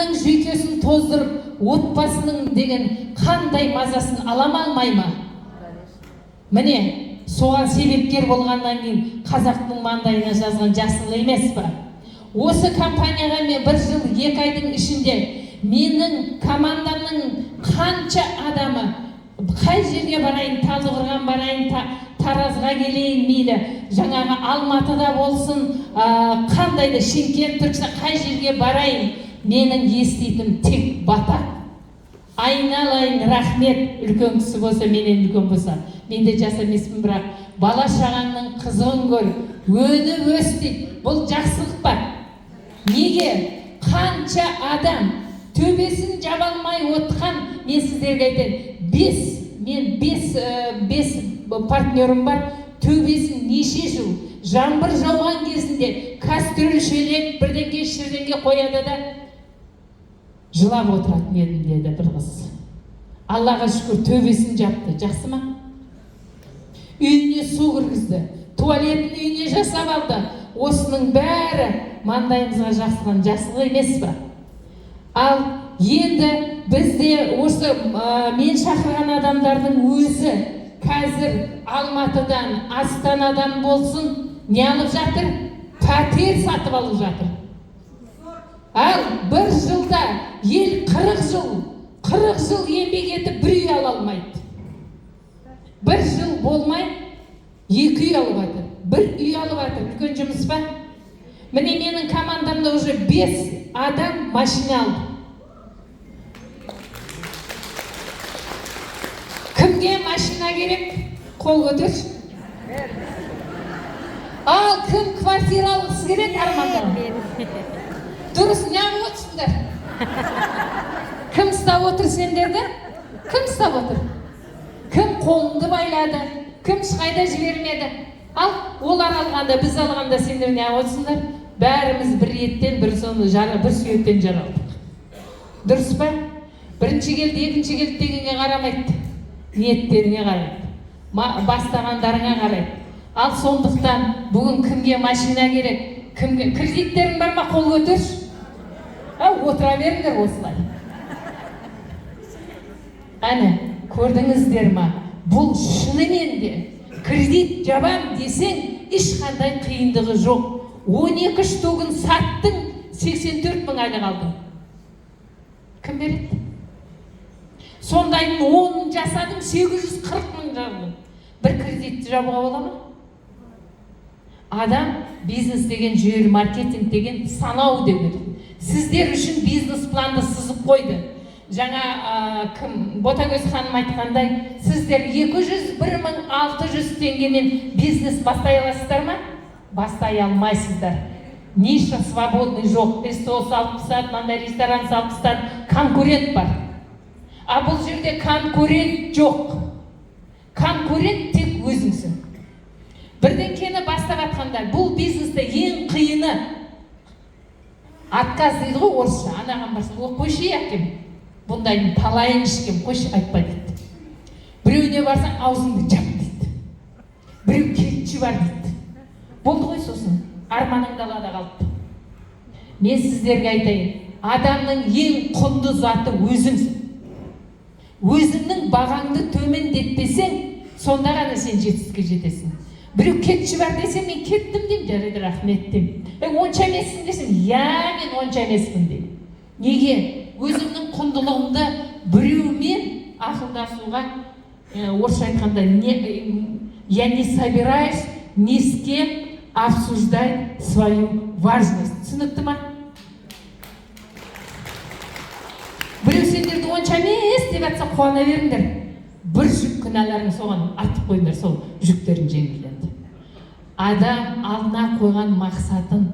Адамның жүйкесін тоздырып, отбасының деген қандай мазасын ала ма, алмай ма? Міне, соған себепкер болғаннан кейін қазақтың маңдайына жазған жақсылық емес па? Осы компанияға мен 1 жыл 2 айдың ішінде менің командамның қанша адамы, қай жерге барайын, Талдықорған барайын, Таразға келейін, мейлі, жаңағы Алматыда болсын, қандай да Шымкент, Түркістан, қай жерге барайын, менің еститінім тек бата. Айналайын, рахмет, үлкен кісі болса, менен үлкен болса, мен де жас емеспін, бірақ бала шағаңның қызығын көр, өніп өс дейді. Бұл жақсылық па? Неге? Қанша адам төбесін жаба алмай отқан, мен сіздерге айтайын, бес партнерім бар, төбесін неше жыл жаңбыр жауған кезінде кастрюль, шелек, бірдеңке шірдеңке қояды да жылап отыратын едім деді бір қыз. Аллаға шүкір, төбесін жапты, жақсы ма? Үйіне су кіргізді, туалетін үйіне жасап алды. Осының бәрі маңдайымызға жақсылған жақсылық емес па? Ал енді бізде осы, мен шақырған адамдардың өзі қазір Алматыдан, Астанадан болсын, не алып жатыр? Пәтер сатып алып жатыр. Ал бір жылда ел 40 жыл еңбек етіп бір үй ала алмайды. Бір жыл болмай 2 үй алып жатыр, бір үй алып жатыр. Үлкен жұмыс па? Міне, менің командамда уже 5 адам машина алды. Кімге машина керек? Қол көтерші. Ал кім квартира алғысы келеді, армандаған? Дұрыс, неғып отырсыңдар? Кім ұстап отыр сендерді? Кім ұстап отыр? Кім қолыңды байлады? Кім ешқайда жібермеді? Ал олар алғанда, біз алғанда сендер неғып отырсыңдар? Бәріміз бір еттен, бір соны жара, бір сүйектен жаралдық. Дұрыс па? Бірінші келді, екінші келді дегенге қарамайды. Ниеттеріңе қарайды. Бастағандарыңа қарайды. Ал сондықтан бүгін кімге машина керек? Кімге кредиттерің бар ма? Қол көтерші. Отыра беріңдер осылай. Әне, көрдіңіздер ма? Бұл шынымен де кредит жабам десең, ешқандай қиындығы жоқ. 12 штугін саттың, 84 мың айлық алдың. Кім береді? Сондайдың 10-ын жасадың, 840 мың жабдың. Бір кредитті жабуға бола ма? Адам бизнес деген, жүйелі маркетинг деген санау деп өтті. Сіздер үшін бизнес планды сызып қойды. Жаңа, кім, Ботагөз ханым айтқандай, сіздер 201 600 теңгемен бизнес бастай аласыздар ма? Бастай алмайсыздар. Ниша свободный жоқ. СТО салып тастады, мынандай ресторан салып тастады, конкурент бар. А бұл жерде конкурент жоқ. Конкурент тек өзіңсің. Бірдеңкені бастап жатқанда, бұл бизнесте ең қиыны отказ дейді ғой орысша. Анаған барсаң, о, қойшы, әкем, бұндайдың талайын ішкем, қойшы, айтпа дейді. Біреуіне барсаң, аузыңды жап дейді. Біреу кетші бар дейді. Болды ғой, сосын арманың далада қалды. Мен сіздерге айтайын, адамның ең құнды заты өзіңсің. Өзіңнің бағаңды төмендетпесең, сонда ғана сен жетістікке жетесің. Біреу кетші бар десе, мен кеттім деймін, жарайды, рахмет деймін. Онша емессің десем, иә, мен онша емеспін деймін. Неге? Өзімнің құндылығымды біреумен ақылдасуға, орысша айтқанда, я не собираюсь ни с кем обсуждать свою важность. Түсінікті ма? Біреу сендерді онша емес деп жатса, қуана беріңдер. Бір жүк күнәларың соған артып қойыңдар, сол жүктерің жеңілденді. Адам алдына қойған мақсатын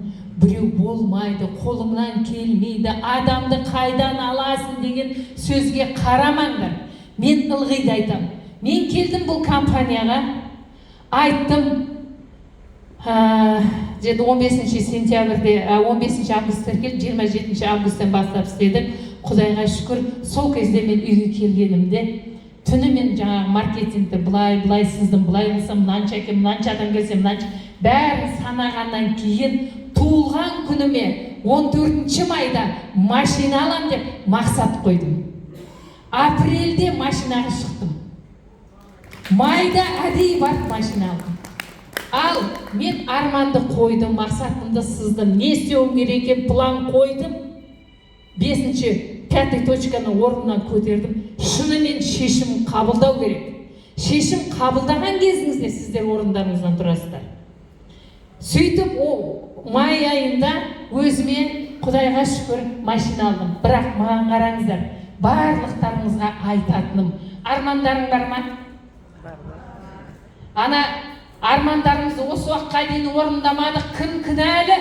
біреу болмайды, қолыңнан келмейді, адамды қайдан аласың деген сөзге қарамаңдар. Мен ылғи да айтамын. Мен келдім бұл компанияға, айттым, деді 15 сентябрьде, 15 августта келдім, 27 августтан бастап істедім. Құдайға шүкір, сол кезде мен үйге келгенімде түнімен жаңағы маркетингті былай былай сыздым, былай қылсам мынанша екен, мынанша адам келсе мынанша, бәрін санағаннан кейін туылған күніме 14 майда машина алам деп мақсат қойдым. Апрельде машинаға шықтым, майда әдейі барып машина алдым. Ал мен арманды қойдым, мақсатымды сыздым, не істеуім керек екен, план қойдым. Бесінші, пятый точканы орнынан көтердім. Шынымен шешім қабылдау керек. Шешім қабылдаған кезіңізде сіздер орындарыңыздан тұрасыздар. Сөйтіп, о май айында өзіме, құдайға шүкір, машина алдым. Бірақ маған қараңыздар, барлықтарыңызға айтатыным: армандарың бар ма? Ана армандарымызды осы уақытқа дейін орындамадық, кім кінәлі?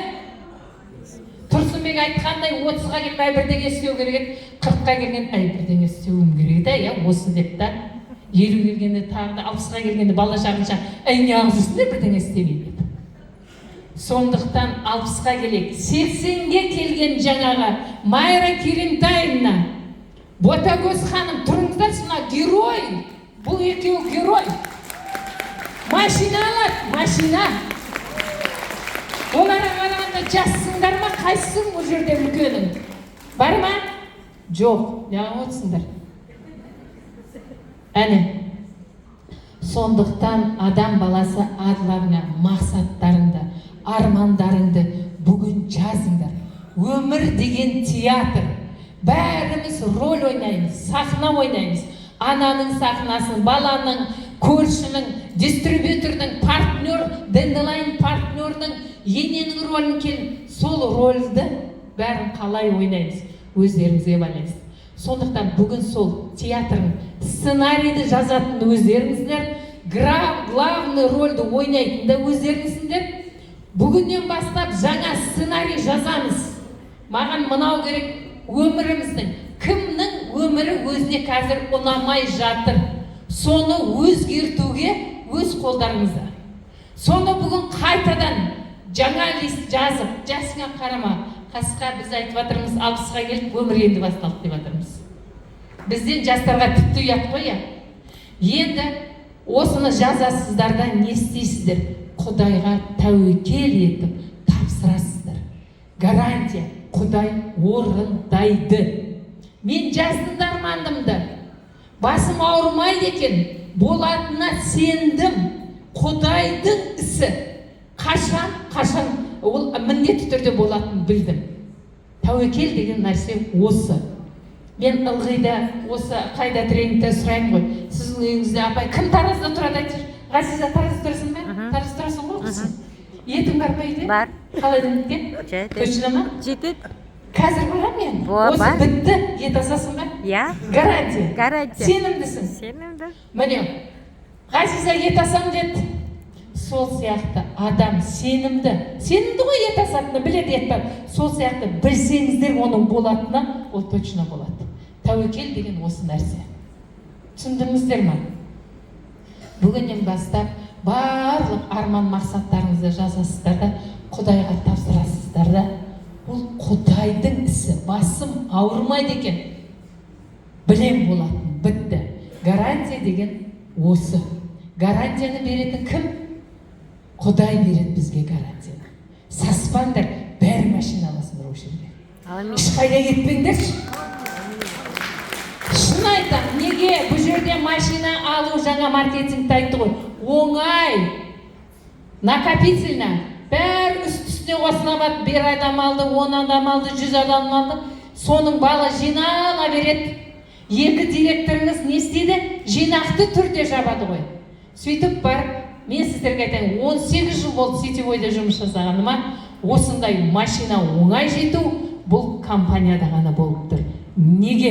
Тұрсынбек айтқандай, 30-ға келіп, әй, бірдеңе істеу керек еді, 40-қа келген, әй, бірдеңе істеуім керек еді, иә, осы деп та, 50 келгенде тағы да, 60-қа келгенде бала шағынша, әй, неғып жүрсіңдер бірдеңе істемей деп. Сондықтан 60-қа келейік, 80-ге келген жаңағы Майра Керімтаевна, Ботагөз ханым, тұрыңыздаршы. Мына герой, бұл екеуі герой. Машина алады, машина. Оларға қарағанда жассыңдар ма? Қайсысың бұл жерде үлкенің бар ма? Жоқ, неғып отырсыңдар? Әне, сондықтан адам баласы адларыңа мақсаттарыңды, армандарыңды бүгін жазыңдар. Өмір деген театр, бәріміз роль ойнаймыз, сахна ойнаймыз: ананың сахнасын, баланың, көршінің, дистрибьютордың, партнер, Денделайн партнердің, ененің рөлін. Кел, сол рольді бәрін қалай ойнаймыз, өздеріңізге байланысты. Сондықтан бүгін сол театрың сценарийді жазатын өздеріңіздер, главный рольді ойнайтын да өздеріңсіңдер. Бүгіннен бастап жаңа сценарий жазамыз. Маған мынау керек өміріміздің. Кімнің өмірі өзіне қазір ұнамай жатыр, соны өзгертуге өз қолдарыңызда. Соны бүгін қайтадан жаңа лист жазып, жасыңа қарама, қасқа. Біз айтып жатырмыз, 60-қа келіп, өмір енді басталды деп жатырмыз. Бізден жастарға тіпті ұят қой, иә. Енді осыны жазасыздар да, не істейсіздер? Құдайға тәуекел етіп тапсырасыздар. Гарантия, Құдай орындайды. Мен жаздым да арманымды, басым ауырмайды екен, болатынына сендім. Құдайдың ісі қашан, қашан ол міндетті түрде болатынын білдім. Тәуекел деген нәрсе осы. Мен ылғи да осы қайда тренингте сұраймын ғой: сіздің үйіңізде, апай, кім Таразда тұрады, айтшы? Ғазиза, Таразда тұрасың ба? Таразда тұрасың ғой, қызым. Етің бар ма үйде? Бар. Қалай екен? Жетеді. Точно ма? Жетеді. Қазір барамын мен. Бар. Осы Бар. бітті, ет асасың ба? Иә. Гарантия? Гарантия. Сенімдісің? Сенімді. Міне, Ғазиза ет асам деді. Сол сияқты адам сенімді, сенімді ғой, ет асатыны біледі, ет бар. Сол сияқты білсеңіздер оның болатыны, ол точно болады. Тәуекел деген осы нәрсе. Түсіндіңіздер ма? Бүгіннен бастап барлық арман мақсаттарыңызды жазасыздар да, Құдайға тапсырасыздар да, ол Құдайдың ісі, басым ауырмайды екен, білем болатын, бітті. Гарантия деген осы. Гарантияны беретін кім? Құдай береді бізге гарантияны. Саспаңдар, бәрі машина аласыңдар осы жерде. Әмин. Ешқайда кетпеңдерші, шын айтамын. Неге бұл жерде машина алу, жаңа маркетингті айтты ғой, оңай, накопительно бәрі үсті үстіне қосыла. Бір адам алды, 10 адам алды, 100 адам алды, соның балы жинала береді. Екі директорыңыз не істейді? Жинақты түрде жабады ғой. Сөйтіп барып, мен сіздерге айтайын, 18 жыл болды сетевойда жұмыс жасағаныма, осындай машина оңай жету бұл компанияда ғана болып тұр. Неге?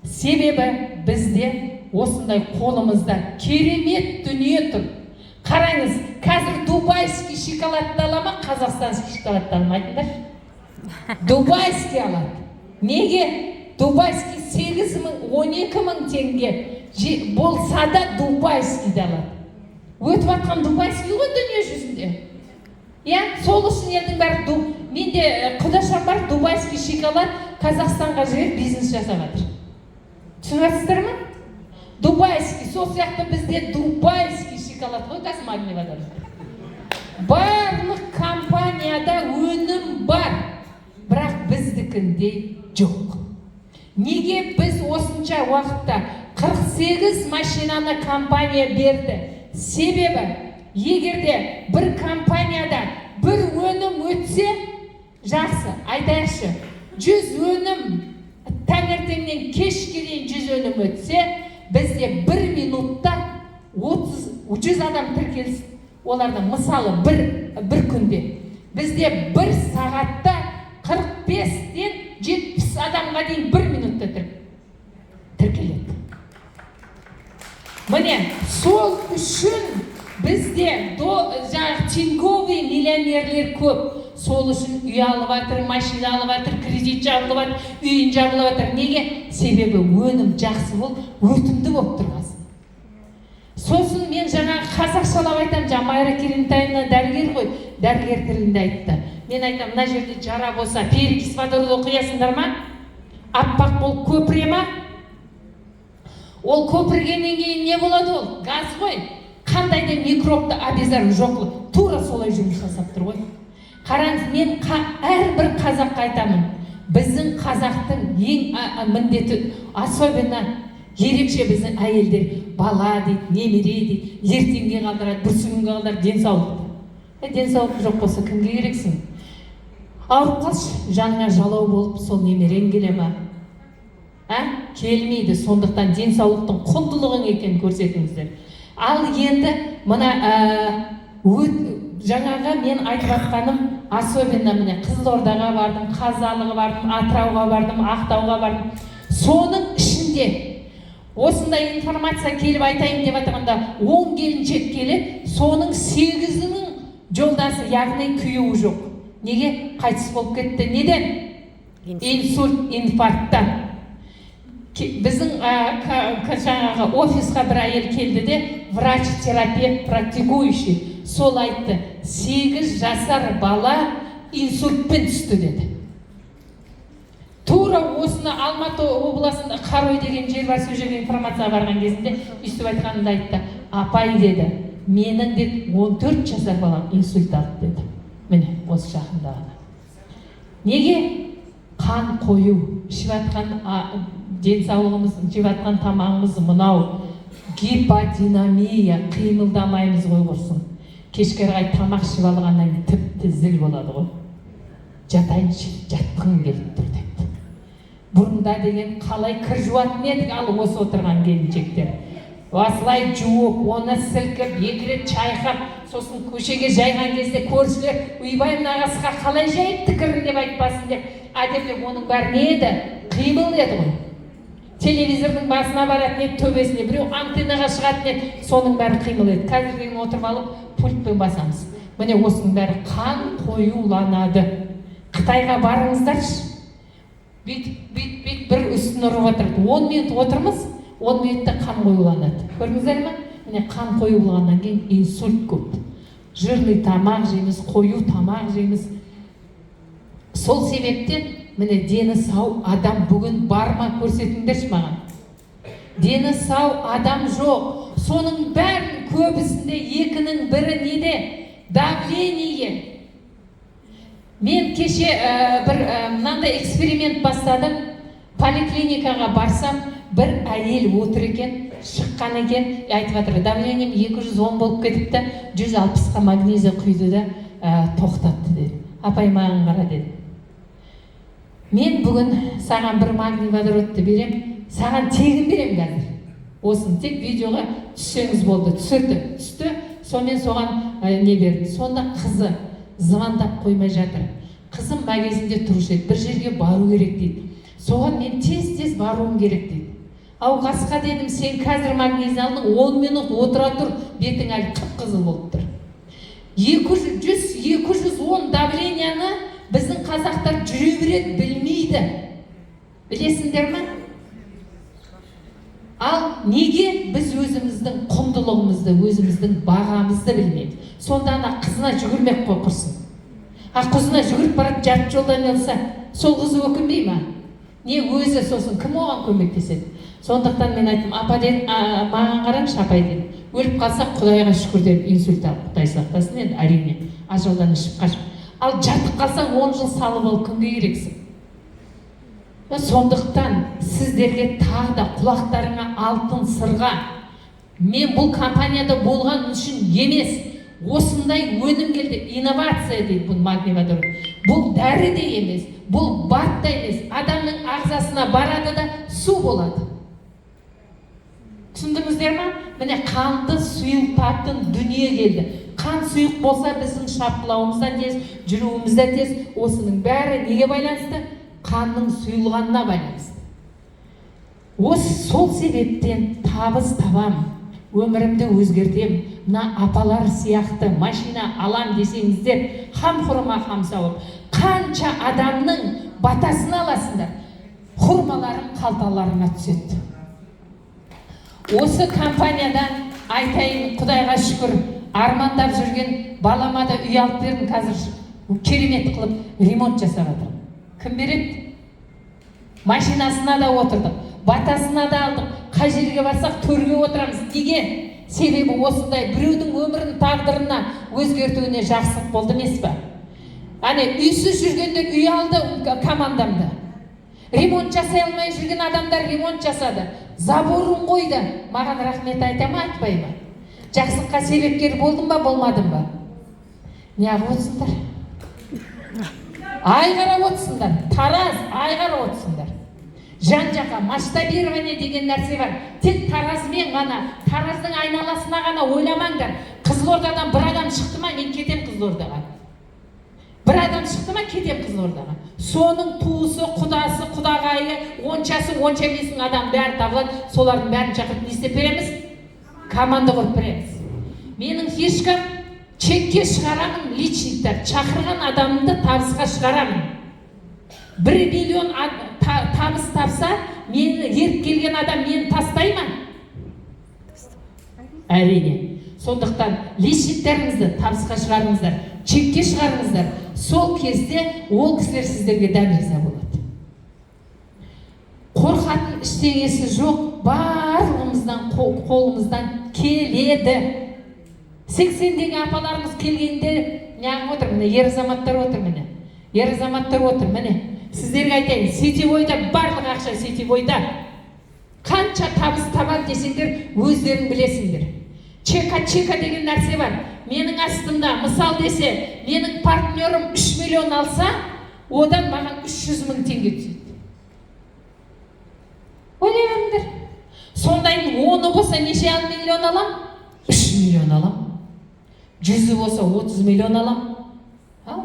Себебі бізде осындай қолымызда керемет дүние тұр. Қараңыз, қазір дубайский шоколадты ала ма, қазақстанский шоколадты ала ма, айтыңдаршы? Дубайский алады. Неге? Дубайский 8000, 12 000 теңге болса да, дубайскийді алады. Өтіп жатқан дубайский ғой дүние жүзінде, иә. Сол үшін елдің бәрі менде құдашам бар, дубайский шоколад Қазақстанға жіберіп, бизнес жасап жатыр. Түсініп жатсыздар ма? Дубайский. Сол сияқты бізде дубайский шоколад қой қазір Магнивада. Барлық компанияда өнім бар. Біздікіндей жоқ. Неге біз осынша уақытта 48 машинаны компания берді? Себебі егер де бір компанияда бір өнім өтсе, жақсы, айтайықшы, 100 өнім, таңертеңнен кешке дейін 100 өнім өтсе, бізде бір минутта 30 100 адам тіркелсін. Олардың, мысалы, бір күнде бізде бір сағатта 45-тен 70 адамға дейін бір минутта тіркеледі. Міне, сол үшін бізде жаңағы тенговый миллионерлер көп. Сол үшін үй алып жатыр, машина алып жатыр, кредит жабылып жатыр, үйін жабылып жатыр. Неге? Себебі өнім жақсы болып, өтімді болып тұрғасын. Сосын мен жаңағы қазақшалап айтамын. Жаңа Майра Керентаевна дәрігер ғой, дәрігер тілінде айтты. Мен айтамын: мына жерде жара болса, перекись водороды құясыңдар ма? Аппақ болып көпіре ма? Ол көпіргеннен кейін не болады? Ол газ ғой, қандай да микробты обеззараживать, жоқ қылады. Тура солай жұмыс жасап тұр ғой. Қараңыз, мен әрбір қазаққа айтамын: біздің қазақтың ең міндеті, особенно ерекше біздің әйелдер, бала дейді, немере дейді, ертеңге қалдырады, бүрсігүнге қалдырады денсаулықты. Е, денсаулық жоқ болса, кімге керексің? Ауырып қалшы, жаныңа жалау болып сол немерең келе ма? А келмейді. Сондықтан денсаулықтың құндылығын екенін көрсетіңіздер. Ал енді мына жаңағы мен айтып жатқаным, особенно міне, Қызылордаға бардым, Қазалыға бардым, Атырауға бардым, Ақтауға бардым. Соның ішінде осындай информация келіп айтайын деп жатқанда, 10 келіншек келеді, соның сегізінің жолдасы, яғни күйеуі жоқ. Неге? Қайтыс болып кетті. Неден? Инсульт, инфаркттан. Біздің жаңағы офисқа бір әйел келді де, врач терапевт практикующий, сол айтты: 8 жасар бала инсультпен түсті деді. Тура осыны Алматы облысында Қарой деген жер бар, сол жерге информацияға барған кезінде өйстіп айтқанымда айтты: «Апай, – деді, – менің, – деді, – 14 жасар балам инсульт алды», – деді. Міне, осы жақында ғана. Неге? Қан қою, ішіп жатқан денсаулығымыз, жеп жатқан тамағымыз мынау, гиподинамия, қимылдамаймыз ғой құрсын. Кешке қарай тамақ ішіп алғаннан кейін тіпті зіл болады ғой, жатайыншы, жатқым келіп тұр деп. Бұрында деген қалай кір жуатын едік? Ал осы отырған келіншектер осылай жуып, оны сілкіп, екі рет чайқап, сосын көшеге жайған кезде көршілер: «Ойбай, мына қасқа қалай жайыпты кірін?» – деп айтпасын деп әдемілеп. Оның бәрі не еді? Қимыл еді ғой. Телевизордың басына баратын еді, төбесіне біреу антеннаға шығатын еді, соның бәрі қимыл еді. Қазір деген отырып алып, пультпен басамыз. Міне, осының бәрі қан қоюланады. Қытайға барыңыздаршы, бүйтіп, бүйтіп, бүйтіп бір үстін ұрып отырады. 10 минут отырмыз, 10 минутта қан қоюланады. Көрдіңіздер ма? Міне, қан қою болғаннан кейін инсульт көп. Жирный тамақ жейміз, қою тамақ жейміз. Сол себептен, міне, дені сау адам бүгін бар ма? Көрсетіңдерші маған, дені сау адам жоқ. Соның бәрін, көбісінде екінің бірі неде? Давление. Мен кеше бір мынандай эксперимент бастадым. Поликлиникаға барсам, бір әйел отыр екен, шыққан екен, айтып жатыр: «Давлением 210 болып кетіпті, 160-қа магнезия құйды да, тоқтатты», – деді. «Апай, маған қара, – деді, – мен бүгін саған бір магний водородты берем, саған тегін берем қазір осыны, тек видеоға түссеңіз болды». Түсірді, түсті. Сонымен соған не берді. Сонда қызы звондап қоймай жатыр. «Қызым магазинде тұрушы еді, бір жерге бару керек дейді, соған мен тез тез баруым керек» дейді. «Ау, қасқа, – дедім, – сен қазір магнезия алдың, 10 минут отыра тұр, бетің әлі қып қызыл болып тұр». 200, 210 давленияны біздің қазақтар жүре береді, білмейді, білесіңдер ма? Ал неге біз өзіміздің құндылығымызды, өзіміздің бағамызды білмейміз? Сонда ана қызына жүгірмек қой құрсын. А қызына жүгіріп барады, жарты жолдан алса, сол қызы өкінбей ма? Не өзі, сосын кім оған көмектеседі? Сондықтан мен айттым: «Апа, – дедім, – маған қараңызшы, апай, – дедім, – өліп қалсақ, құдайға шүкір дедім, инсульт алып, құдай сақтасын енді, әрине, ажалдан ішіп қашып. Ал жатып қалсаң, 10 жыл салып алып, кімге керексің?» Сондықтан сіздерге тағы да құлақтарыңа алтын сырға. Мен бұл компанияда болған үшін емес, осындай өнім келді, инновация дейді бұл, магний водород. Бұл дәрі де емес, бұл БАД та емес, адамның ағзасына барады да, су болады. Түсіндіңіздер ма? Міне, қанды сұйылтатын дүние келді. Қан сұйық болса, біздің шапқылауымыз да тез, жүруіміз де тез. Осының бәрі неге байланысты? Қанның сұйылғанына байланысты. Осы сол себептен табыс табам, өмірімді өзгертем, мына апалар сияқты машина алам десеңіздер, хам хұрма, хам сауап. Қанша адамның батасын аласыңдар, хұрмаларың қалталарыңа түседі. Осы компаниядан айтайын, құдайға шүкір, армандап жүрген балама да үй алып бердім. Қазір керемет қылып ремонт жасап жатырмын. Кім береді? Машинасына да отырдық, батасына да алдық. Қай жерге барсақ, төрге отырамыз. Неге? Себебі осындай біреудің өмірін, тағдырына өзгертуіне жақсылық болды емес па? Әне, үйсіз жүргендер үй алды командамда. Ремонт жасай алмай жүрген адамдар ремонт жасады, заборын қойды. Маған рахмет айта ма, айтпай ма? Жақсылыққа себепкер болдым ба, болмадым ба? Неғып отырсыңдар? Ай қарап отырсыңдар, Тараз, ай қарап отырсыңдар жан жаққа. Масштабирование деген нәрсе бар. Тек Таразмен ғана, Тараздың айналасына ғана ойламаңдар. Қызылордадан бір адам шықты ма, мен кетем Қызылордаға. Бір адам шықты ма, кетем Қызылордаға. Соның туысы, құдасы, құдағайы, оншасы, онша еместің адам бәрі табылады. Солардың бәрін шақырып, не істеп береміз? Команда құрып береміз. Менің фишкам: чекке шығарамын личниктер, шақырған адамымды табысқа шығарамын. 1 миллион табыс тапса, мені еріп келген адам мені тастай ма? Әрине. Сондықтан личниктеріңізді табысқа шығарыңыздар, чекке шығарыңыздар. Сол кезде ол кісілер сіздерге дән риза болады. Қорқатын ештеңесі жоқ, барлығымыздан қолымыздан келеді. 80-дегі апаларымыз келгенде неғып отыр? Міне, ер азаматтар отыр, міне, ер азаматтар отыр. Міне, сіздерге айтайын, сетевойда барлық ақша, сетевойда. Қанша табыс табады десеңдер, өздерің білесіңдер. Чека, чека деген нәрсе бар. Менің астымда, мысал десе, менің партнерім 3 миллион алса, одан маған 300 мың теңге түседі. Ойлай беріңдер, сондайдың 10-ы болса, неше миллион алам? 3 миллион алам. 100-і болса, 30 миллион алам. Ал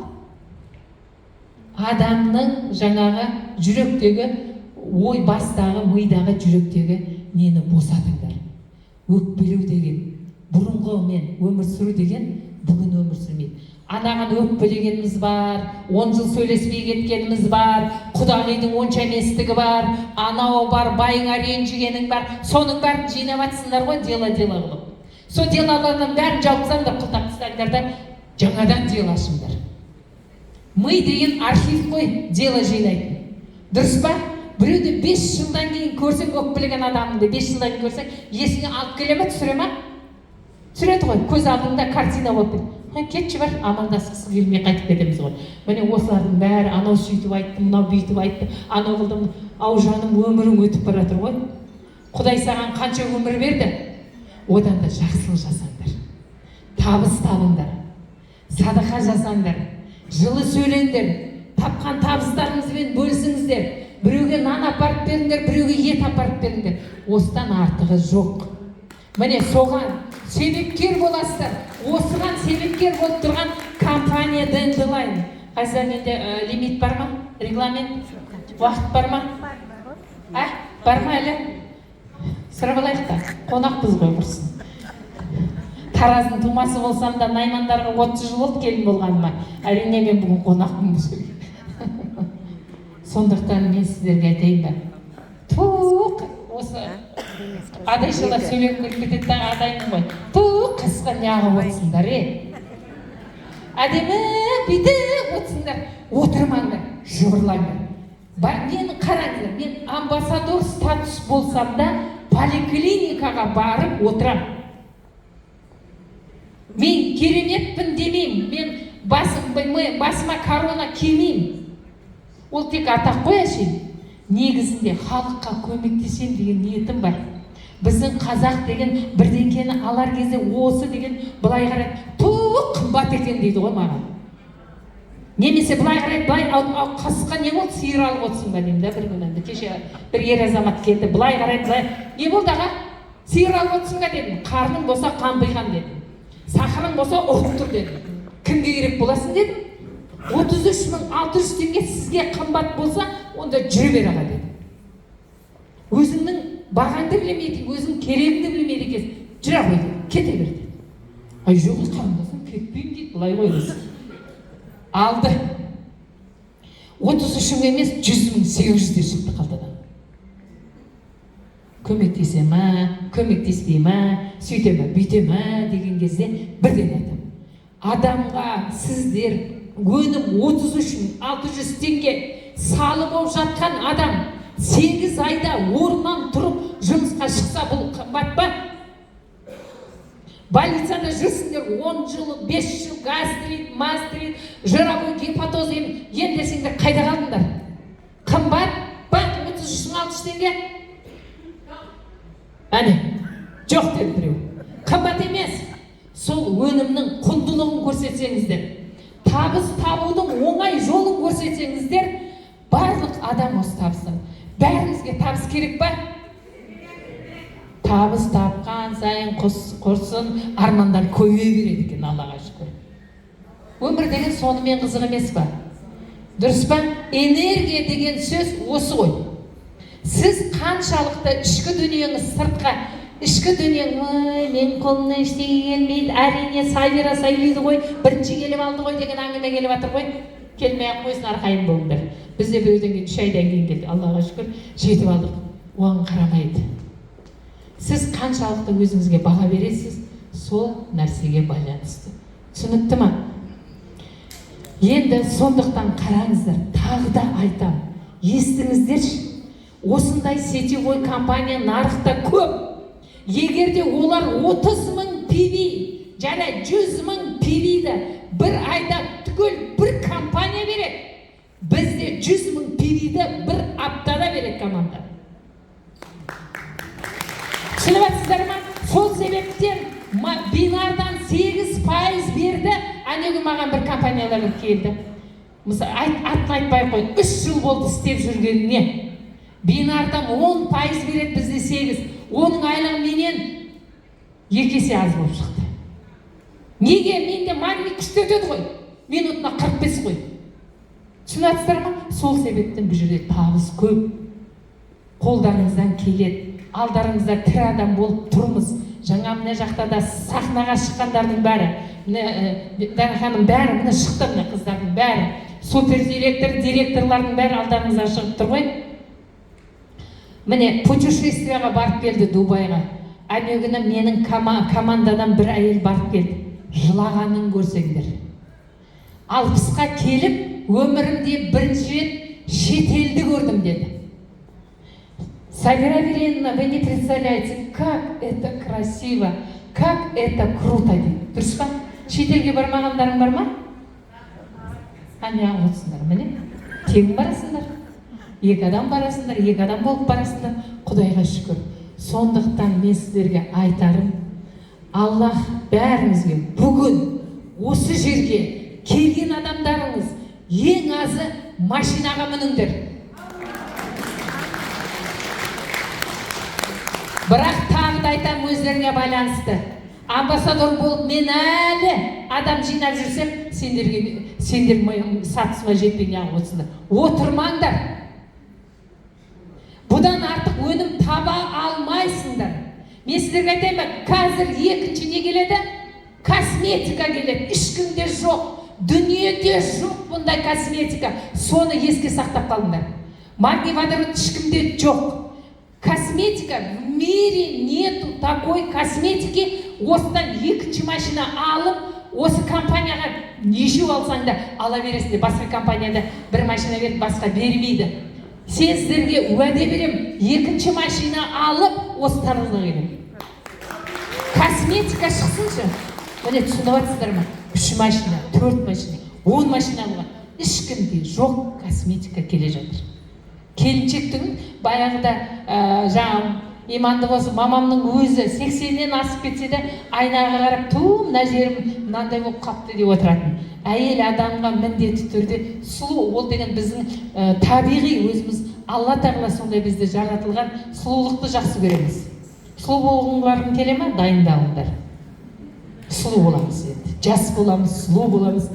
адамның жаңағы жүректегі ой, бастағы, мидағы, жүректегі нені босатыңдар. Өкпелеу деген, бұрынғы мен өмір сүру деген бүгін өмір сүрмейді. Анаған өкпелегеніміз бар, 10 жыл сөйлеспей кеткеніміз бар, құдағидың онша еместігі бар, анау бар, байыңа ренжігенің бар. Соның бәрін жинап жатсыңдар ғой, дело, дело қылып. Сол делолардың бәрін жауып тастаңдар, құлтап тастаңдар да, жаңадан дело ашыңдар. Ми деген архив қой, дело жинайтын, дұрыс па? Біреуді 5 жылдан кейін көрсең, өкпелеген адамыңды 5 жылдан кейін көрсең, есіңе алып келе ма, түсіре ма? Түсіреді ғой, көз алдыңда картина болып кетеді. Кетші, бар, амандасқысы келмей қайтып кетеміз ғой. Міне, осылардың бәрі: анау сөйтіп айтты, мынау бүйтіп айтты, анау қылды. Ау, жаным, өмірің өтіп бара жатыр ғой. Құдай саған қанша өмір берді? Одан да жақсылық жасаңдар, табыс табыңдар, садақа жасаңдар, жылы сөйлеңдер, тапқан табыстарыңызбен бөлісіңіздер. Біреуге нан апарып беріңдер, біреуге ет апарып беріңдер. Осыдан артығы жоқ. Міне, соған себепкер боласыздар. Осыған себепкер болып тұрған компания Dandelion. Қазір менде лимит бар ма, регламент, уақыт бар ма? А, бар ма әлі? Сұрап алайық та, қонақпыз ғой, құрсын. Тараздың тумасы болсам да, наймандарға 30 жыл болды келін болғаныма. Әрине, мен бүгін қонақпын бұл жерге. Сондықтан мен сіздерге айтайын ба, ту, осы адайшалар сөйлегім келіп кетеді да, адаймын ғой. Ту, қысқа, неғып отырсыңдар, е? Әдемі бүйтіп отырсыңдар. Отырмаңдар, жыбырлаңдар. Мені қараңыздар, мен амбассадор статус болсам да, поликлиникаға барып отырам. Мен кереметпін демеймін, мен басым, басыма корона кимеймін, ол тек атақ қой әшейін. Негізінде халыққа көмектесем деген ниетім бар. Біздің қазақ деген бірдеңкені алар кезде осы деген былай қарайды: «Ту, қымбат екен», – дейді ғой маған. Немесе былай қарайды, былай: «Ал қасқа не болды, сиыр алып отырсың ба?» – деймін да. Бір күні енді, кеше бір ер азамат келді, былай қарайды, былай: «Не болды, аға, сиыр алып отырсың ба?» – дедім. «Қарның болса қампиған», – дедім, «сахарың болса ұрып тұр», – дедім. «Кімге керек боласың?» – дедім. «33 600 теңге сізге қымбат болса, онда жүре бер, аға», – дедім. «Өзіңнің бағаңды білмейді, өзің керегіңді білмейді екенсің, жүре ғой», – дедім, «кете бер», – деді. «Ай, жоқ, қарындасым, кетпеймін», – дейді. Былай ғой, өзі алды, 33 мың емес, 100 800 де шықты қалтадан. Көмектесе ма, көмектеспей ма, сөйте ма, бүйте ма деген кезде бірден айтамын адамға: сіздер өнім 33 600 теңге салы болып жатқан адам 8 айда орнынан тұрып жұмысқа шықса, бұл қымбат па? Больницада жүрсіңдер 10 жыл, 5 жыл, гастрит, мастрит, жировой гепатоз емдесеңдер, қайда қалдыңдар? Қымбат па 33 600 теңге? Әне, «жоқ» деді біреу. Қымбат емес. Сол өнімнің құндылығын көрсетсеңіздер, табыс табудың оңай жолын көрсетсеңіздер, барлық адам осы табыстан. Бәрімізге табыс керек па? Табыс тапқан сайын құс құрсын, армандар көбейе береді екен. Аллаға шүкір, өмір деген сонымен қызық емес па? Дұрыс па? Энергия деген сөз осы ғой. Сіз қаншалықты ішкі дүниеңіз сыртқа, ішкі дүниең: «Ой, менің қолымнан ештеңе келмейді, әрине, Сабира сөйлейді ғой, бірінші келіп алды ғой» деген әңгіме келіп жатыр ғой. Келмей ақ қойсын, арқайын болыңдар. Біз де біреуден кейін 3 айдан кейін келдік, Аллаға шүкір, жетіп алдық. Оған қарамайды. Сіз қаншалықты өзіңізге баға бересіз, сол нәрсеге байланысты. Түсінікті ма енді? Сондықтан қараңыздар, тағы да айтам, естіңіздерші: осындай сетевой компания нарықта көп. Егер де олар 30 мың PV және 100 мың PV-ді бір айда түгел бір компания береді, бізде 100 мың PV-ді бір аптада береді команда. Түсініп жатсыздар ма? Сол себептен бинардан 8% берді. Әнеугі маған бір компаниялар келді, мысалы, атын айтпай ақ қояйын, 3 жыл болды істеп жүргеніне. Бинардан 10% береді, бізде 8. Оның айлығы менен 2 есе аз болып шықты. Неге? Менде магний күшті өтеді ғой, минутына 45 қой. Түсініп жатсыздар ма? Сол себептен бұл жерде табыс көп, қолдарыңыздан келеді. Алдарыңызда тірі адам болып тұрмыз. Жаңа мына жақта да сахнаға шыққандардың бәрі, міне, Дана ханым, бәрі міне шықты, міне, қыздардың бәрі, супер директор, директорлардың бәрі алдарыңызға шығып тұр ғой. Міне, путешествияға барып келді Дубайға. Әнеу күні менің командадан бір әйел барып келді, жылағанын көрсеңдер. 60-қа келіп, «өмірімде бірінші рет шетелді көрдім» деді. «Сабира Вереновна, вы не представляете, как это красиво, как это круто», – дейді. Дұрыс па? Шетелге бармағандарың бар ма? Әне, отырсыңдар, міне, тегін барасыңдар, екі адам барасыңдар, екі адам болып барасыңдар, Құдайға шүкір. Сондықтан мен сіздерге айтарым: Аллах бәрімізге, бүгін осы жерге келген адамдарыңыз, ең азы машинаға мініңдер. Бірақ тағы да айтамын, өздеріңе байланысты. Амбассадор болып мен әлі адам жинап жүрсем, сендерге, сендер сатысыма жетпей неғып отырсыңдар? Отырмаңдар, бұдан артық өнім таба алмайсыңдар. Мен сіздерге айтайын ба, қазір екінші не келеді? Косметика келеді. Ешкімде жоқ, дүниеде жоқ бұндай косметика, соны еске сақтап қалыңдар. Магний водород ешкімде жоқ косметика, в мире нету такой косметики. Осыдан екінші машина алып, осы компанияға нешеу алсаң да ала бересіңдер. Басқа компанияда бір машина беріп, басқа бермейді. Сен, сіздерге уәде беремін, екінші машина алып, осы Таразға келемін, косметика шықсыншы. Міне, түсініп жатсыздар ма? Үш машина, төрт машина, 10 машина алуға ешкімде жоқ косметика келе жатыр. Келіншектің баяғыда жаңағы, иманды болсын, мамамның өзі 80-нен асып кетсе де, айнаға қарап: «Ту, мына жерім мынандай болып қалыпты», – деп отыратын. Әйел адамға міндетті түрде сұлу, ол деген біздің табиғи өзіміз, Алла Тағала сондай бізді жаратылған, сұлулықты жақсы көреміз. Сұлу болғыларың келе ма? Дайындалыңдар, сұлу боламыз. Енді жас боламыз, сұлу боламыз.